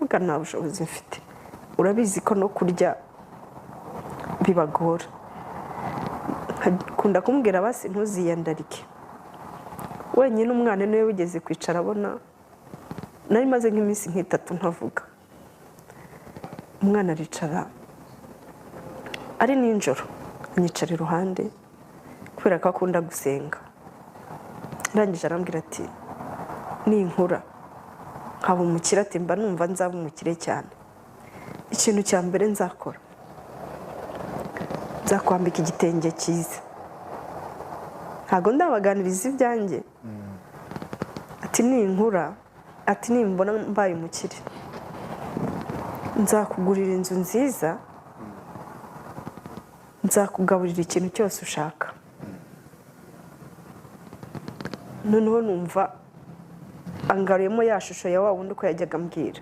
Ndavuga: "Nta bushobozi mfite, urabizi ko no kurya bibagora." Nkakunda kumubwira: "Basi ntuziyandarike wenyine." Umwana niwe wigeze kwicara abona nari maze nk'iminsi nk'itatu ntavuga. Umwana aricara ari nijoro, anyicara iruhande kubera ko akunda gusenga. Arangije arambwira ati: "Ninkura nkaba umukire," ati, "mba numva nzaba umukire cyane, ikintu cya mbere nzakora, nzakwambika igitenge cyiza." Ntabwo ndabaganiriza ibyanjye. Ati: "Ninkura," ati, "nimbona mbaye umukire, nzakugurira inzu nziza, nzakugaburira ikintu cyose ushaka." Noneho numva angaruyemo ya shusho ya wa wundi uko yajyaga ambwira.